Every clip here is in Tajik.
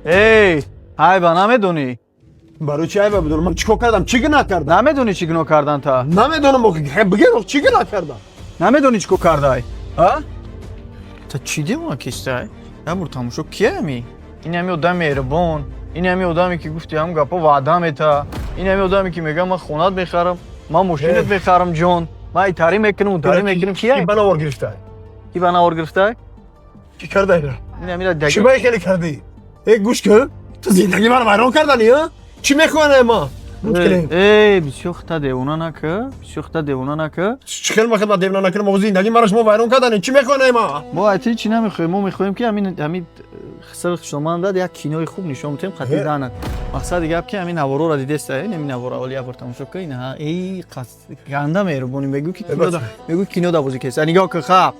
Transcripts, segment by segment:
Эй, айба намедонӣ? Барои чи айба бидонам? Ман чӣ кор кардам? Чӣ гуноҳ кардам? Намедонӣ чӣ гуноҳ кардан та? Намедонам, бигер, чӣ гуноҳ кардам? Намедонӣ чӣ кор кардай? А? Та чӣ девона кистай? Я бур тамошо кия ами? Ин ҳами одами меҳрубон, ин ҳами одаме ки гуфти ҳам гапо ваъда мета, ин ҳами одаме ки мега ман хонат мехарам, ман мошинат мехарам ҷон, ман итарӣ мекунам, унтарӣ мекунам. Кия? Ки ба навор гирифтай? Ки ба навор гирифтай? Чӣ кардай? Ин ҳамира Чӣ ба хеле кардӣ? Э, гӯш кун, ту зиндагии маро вайрон кардани, а? Чӣ мехоҳӣ ма? Эй, бисёр хита девона нака, бисёр хита девона нака. Чӣ хел махел ма девона накунам? Мо зиндагии маро шумо вайрон кардани. Чӣ мехоҳӣ ма? Мо айти чӣ намехоҳем? Мо мехоҳем ки ҳамин хисари хушомандад як кинои хуб нишон бидем қатъи данат. Мақсади гап ки ҳамин навороро дидеста, ҳамин навора оли як бор тамошо кун. Ин эй ганда меҳрубонӣ мегӯ ки мегӯ кино да бозӣ кеса. Нигоҳ кун, хаб.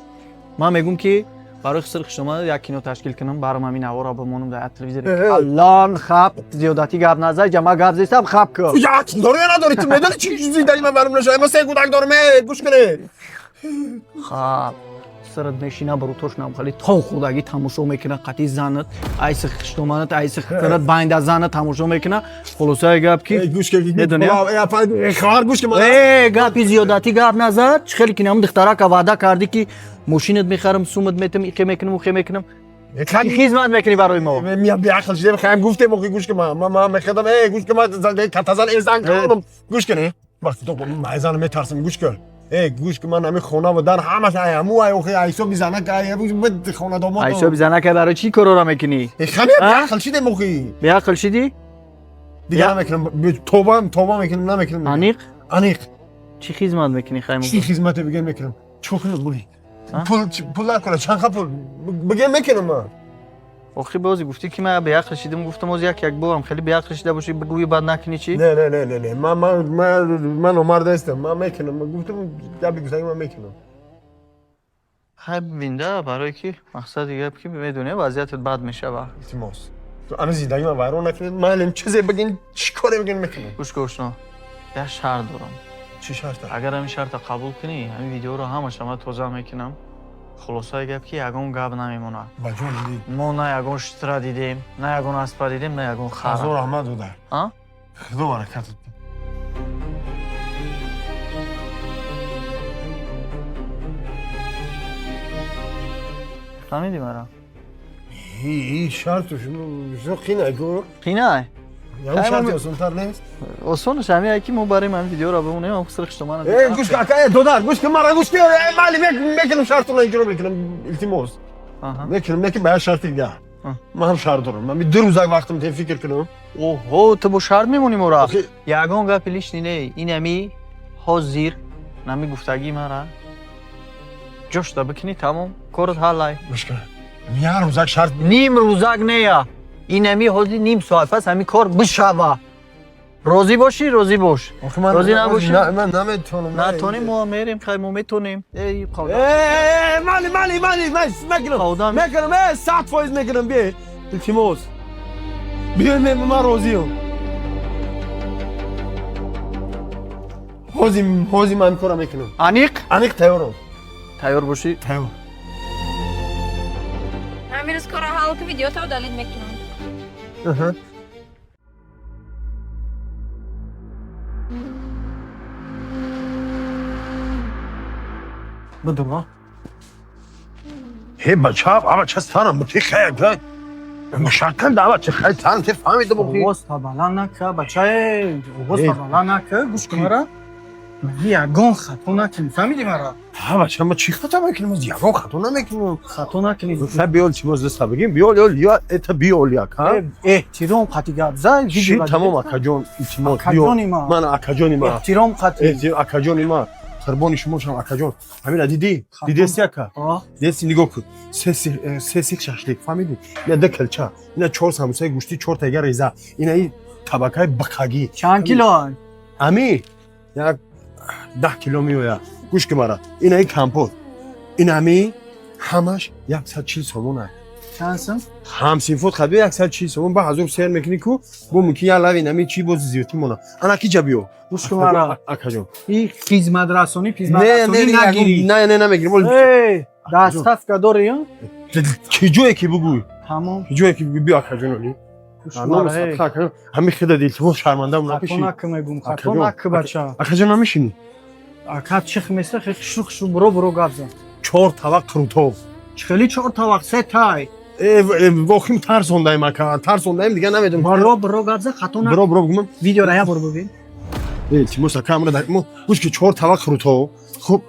Ман мегӯм ки барои хисари хушомандад як кино ташкил кунам, барам ҳамин навора бимонам дар телевизор. Аллон хаб, зиёдатӣ гап назай, ҷама гап зестам, хаб кун. Я дорӣ ё надорӣ? Ту медонӣ чӣ зиндагии ман вайрон нашуда? Ман се кӯдак дорам, э, гӯш кунед. Хаб. Сарат мешина барутошнам хали то хурдагӣ тамошо мекуна қатъи занат, айси хиштоманат, айси хитарат байнда занат тамошо мекуна. Хулосаи гап ки гӯш кун, медонӣ? Хоҳар, гӯш кун. Э, гапи зиёдатӣ гап назад. Чӣ хеле ки намун духтарака ваъда кардӣ ки мошинат мехарам, сумат метам, иқе мекунам, ухе мекунам. Чӣ хизмат мекунӣ барои мо? Мия беақл шудем, хаям гуфтем, охи гӯш кун, ман мехедам, э, гӯш кун, ман катазан э зан кардам. Гӯш кун, вақти то ман зан метарсам, гӯш кун. Э, гӯш кун, ман ҳамин хона ва дар ҳамаш ай ҳаму ай охи ҳисоби занак ай хона домод. Ҳисоби занака барои чӣ корора мекунӣ? Хами беақл шидем охи. Беақл шидӣ? Дигар намекунам, тобам, тоба мекунам, намекунам. Аниқ? Аниқ. Чӣ хизмат мекунӣ, хаймо? Чӣ хизмате бигем мекунам? Чӣ кунам були? Пул, пул накунам, чанд пул бигем мекунам ман. Охи бози гуфтӣ ки ман беақл шидам, гуфтам оз як як борам хеле беақл шида бошӣ, бигӯӣ баъд накунӣ чӣ? Не, не, не, не, не, ман номард нестам, ман мекунам, гуфтам гапи гуфтагӣ ман мекунам. Хай бинда, барое ки мақсади гап ки медонӣ вазъиятат бад мешава. Илтимос, ана зиндагӣ ман вайрон накунед, майлем чизе бигин, чӣ коре бигин мекунам. Гӯш кун, ошно, як шарт дорам. Чӣ шарта? Агар ҳамин шарта қабул кунӣ, ҳамин видеоро ҳамаша ман тоза мекунам. Хулосаи гап ки ягон гап намемонад. Ба ҷон дидӣ? Мо на ягон шутра дидем, на ягон аспа дидем, на ягон хара. Хазор раҳмат додар. А? Худо баракатат. Фаҳмидӣ мара? Шарту шумо қинай ку? Қинай? Ягон шарти осонтар нест? Осонаш ҳамин ки мо барем ҳамин видеоро бимонем, ҳам хисри хиштомана. Э, гӯш кун, ака, э, додар, гӯш кун, мара гӯш кун, э, майли, мекунам шартро иҷро мекунам, илтимос. Мекунам, лекин ба як шарти дигар. Ман ҳам шарт дорам. Ман ду рӯзак вақтам те фикр кунам. Оҳо, ту бо шарт мемонӣ мора? Ягон гапи лишний не. Ин ҳами ҳозир нами гуфтагии мара ҷошта бикунӣ, тамом, корот ҳаллай. Гӯш кун. Як рӯзак шарт. Ним рӯзак нея. Ин ҳами ҳозир ним соат пас ҳамин кор бишава. Розӣ бошӣ, розӣ бош. Розӣ набошӣ? Ман наметонам. Натонем, мо мерем, хай, мо метонем. Эй, э, мали, мали, мали, мекунам. Мекунам, э, 100% мекунам, бие. Илтимос. Биё, ман розиам. Ҳозир, ҳозир ман кора мекунам. Аниқ? Аниқ, тайёрам. Тайёр бошӣ? Тайёр. Ҳамин рӯз кора ҳал ки видеото удалить мекунам. Аҳа. Бидума. Ҳе, бача, ава ча сарам, ти хай, мушаккан да, ава ча хай сарам, ти фаҳмидам охи. Овоз та баланд нака, бачае, овоз та баланд нака, гӯш кун мара. Ягон хато накунӣ, фаҳмидӣ мара? Ҳа, бача, ма чӣ хато мекунем? Ягон хато намекунем. Хато накунӣ. Са биёл, чимоз даста бигим, биёл, ёл, ё, это биёл як, ҳа? Эҳтиром қати гап зай. Ши, тамом, акаҷон, илтимос, биё. Акаҷони ман. Ман акаҷони ман. Эҳтиром қати. Акаҷони ман. Қурбони шумо шам, акаҷон. Ҳамина дидӣ? Дидести, ака? Дидести, нигоҳ кун. Се сих шашлик, фаҳмидӣ? Ина ду килча, ина чор самусаи гӯштӣ, чор тайга реза, ина и табакаи биқагӣ. Чанд кило? Ами як 10 кило меояд. Гӯш ки мара. Ина и компот. Ин ами ҳамаш 140 сомон аст. Чанд сум? Ҳамсинфот хаби 140 сомон ба ҳазор сер мекунӣ ку, бо мумкин як лави нами чи боз зиёдтӣ мона. Ана ки ҷа биё. Гӯш кун мара. Акаҷон. И хизматрасонӣ, хизматрасонӣ нагирӣ. Не, не, намегирим. Эй, доставка дорӣ, ё? Ки ҷое ки бугӯй. Тамом. Ки ҷое ки бугӯй, биё, акаҷон, оли. Номи садқа, ака, ҳами хида илтимос, шармандам Хато напиши. Нака мегум, хато Акаҷон, нака, бача. Акаҷон, намешинӣ? Ака, чих места, хушру хушру буро буро гап зан. Чор тавақ қурутов. Хеле чор тавақ, се тай. Вохим тарсондаем, ака, тарсондаем, дига намедонам. Буро буро гап зан, хато на. Биро биро бигӯм. Видеора я буро бибин. Илтимос, ака, амра мо гӯш ки, чор тавақ қурутов. Хуб,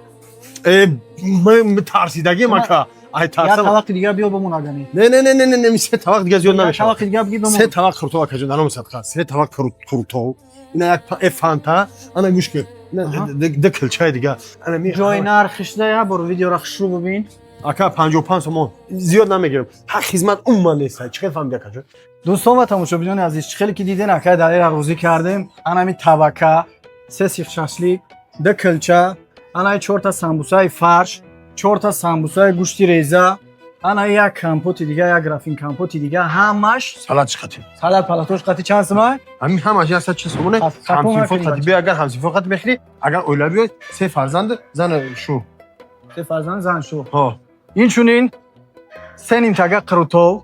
ман тарсидагим, ака, ай Я тарсам. Тавақи дига биё бомон агани. Не, не, не, не, не, не, се тавақ дига зиёд Я намешавад. тавақи дига биги бомон. Се тавақ қурутов, акаҷон, дар номи садқа, се тавақ қурутов, ина як фанта, ана гӯш ки, ду килчаи дига, ана ми. Ҷои нархишда я буро видеора хушру бибин. Ака, 55 сомон, зиёд намегирам. Ҳақ хизмат умуман нест. Чӣ хел фаҳмиди, акаҷон? Дӯстон ва тамошобинони азиз, чӣ хеле ки диден, акай Далера розӣ кардем. Анами табака, се сих шашлик, ду килча, анаи чорта самбусаи фарш, чорта самбусаи гӯшти реза, ана як компоти дига, як графин компоти дига, ҳамаш. Салат чӣ қатӣ? Салат палатош қати чанд сумай? Ҳамин ҳамаш 140 сомоне. Хато ҳамсинфо накунӣ, қати бача. Биё, агар ҳамсинфо қати мехӯрӣ, агар оила биёй, се фарзанд, зан, шу. Се фарзанд, зан, шу. Ҳо. Инчунин се нимтага қурутов,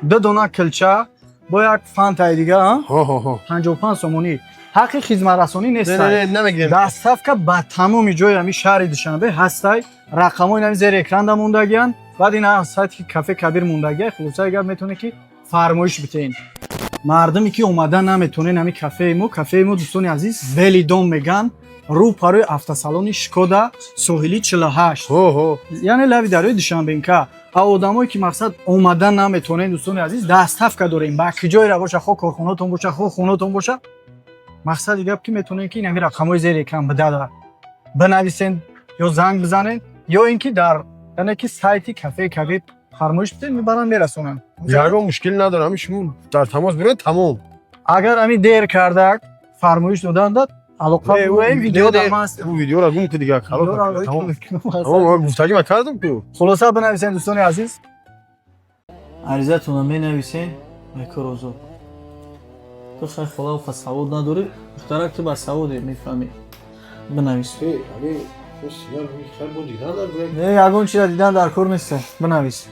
ду дона килча бо як фантаи дига, а? Ҳо, ҳо, ҳо. 55 сомонӣ. Ҳаққи хизматрасонӣ Не, нестай. не, не, намегирем. Доставка ба тамоми ҷои ҳами шаҳри Душанбе ҳастай. Рақамҳои нами зери экранда мондагиянд, баъд ин сайти Кафе Кабир мондагия. Хулосаи гап, метавонед ки фармоиш битеҳед. Мардуме ки омада наметонед, ҳами кафеи мо, дӯстони азиз, Велидом меган, рӯ парои автосалони Шкода, соҳили 48. Ҳо, ҳо. Яъне лави дарёи Душанбенка. А одамое ки мақсад омада наметонед, дӯстони азиз, доставка дорем. Ба киҷоера боша, хо корхонатон боша, хо хонатон боша, мақсади гап ки метавонед ки ин ҳами рақамҳои зери экран бидада бинависен ё занг бизанед, ё ин ки дар, яъне ки, сайти Кафеи Кабир фармоиш бидед, мебаранд, мерасонанд. Ягон мушкил надорам, ҳамин шумо дар тамос биред, тамом. Агар ҳамин дер кардак фармоиш доданда, алоқа Не, видео не, дар маст. У видеоро гум ки дига, халос, тамом, тамом, гуфтагӣ ма кардам ку. Хулоса, бинависен, дӯстони азиз, аризатонро менависен. Мекор озод. Ту хай, хола, савод надорӣ, духтарак, ту ба саводе мефаҳмӣ, бинавис. Не, ягон чиза дидан дар кор нест, бинавис.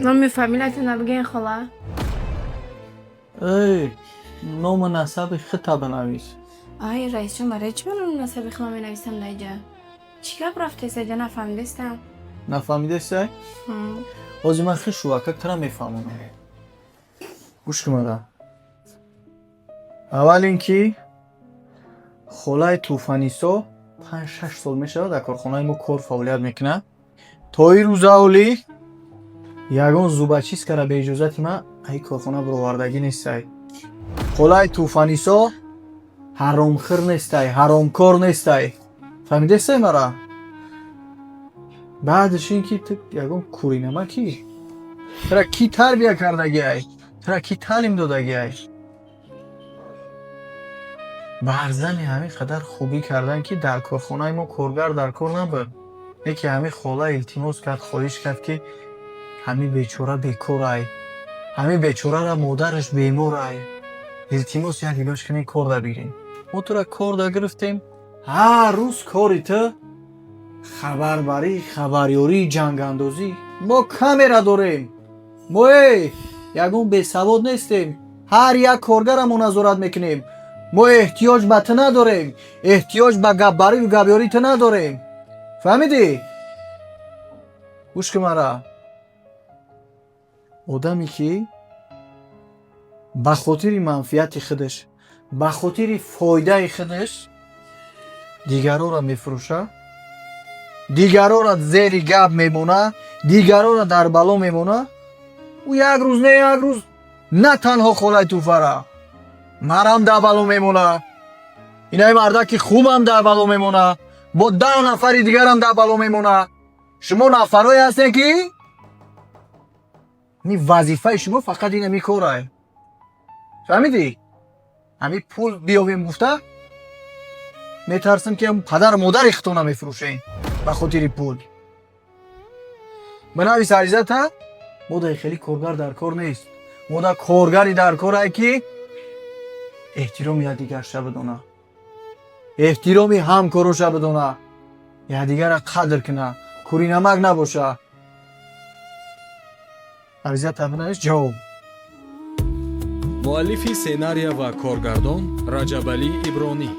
Номи фамилиятона бигӯен, хола. Эй, ному насаби хита бинавис. Ай, раисҷон, барои чӣ ман номи насаби худам менависам дар иҷа? Чӣ гап рафтест иҷа, нафаҳмидестам. Нафаҳмидестай? Ҳозир ман хел шувака тара мефаҳмонам, гӯш кун мара. Аввал ин ки холаи Тӯфанисо 5-6 сол мешавад дар корхонаи мо кор фаъолият мекунад. То ин рӯзаолӣ ягон зубочисткара бе иҷозати ман аи корхона бировардагӣ нестай. Холаи Тӯфанисо ҳаромхӯр нестай, ҳаромкор нестай, фаҳмидестай мара? Баъдаш ин ки ту ягон куринамакӣ. Тара кӣ тарбия кардагиай? Тара кӣ таълим додагиай? Барзани ҳамин қадар хубӣ кардан, ки дар корхонаи мо коргар дар кор набуд, яке ҳамин хола илтимос кард, хоҳиш кард, ки ҳамин бечора бекорай, ҳамин бечорара модараш беморай, илтимос, як илоҷ кунем, кор да бигирем. Мо тура кор да гирифтем. Ҳар рӯз кори ту хабарбарӣ, хабарёрӣ, ҷангандозӣ. Мо камера дорем, мо эй ягон бесавод нестем, ҳар як коргара мо назорат мекунем. Мо эҳтиёҷ ба ту надорем, эҳтиёҷ ба гапбарию гапёрӣ ту надорем, фаҳмидӣ? Гӯш кун мара. Одаме ки ба хотири манфиати худаш, ба хотири фоидаи худаш дигарора мефурӯша, дигарора зери гап мемона, дигарора дар бало мемона, ӯ як рӯз не як рӯз на танҳо холаи Тӯфара, марам дар бало мемона, инаи мардаки хубам дар бало мемона, бо 10 нафари дигарам дар бало мемона. Шумо нафарое ҳастем, ки ин вазифаи шумо фақат ин ҳами корае, фаҳмидӣ? Ҳами пул биёбем гуфта метарсам, ки падару модари худтона мефурӯшем ба хотири пул. Бинавис аризата. Модаи хеле коргар дар кор нест, мода коргари дар корае, ки эҳтироми якдигарша бидона, эҳтироми ҳамкороша бидона, якдигарра қадр куна, куринамак набоша. Аризата бинавис, ҷавоб. Муаллифи сценария ва коргардон Раҷабалӣ Ибронӣ.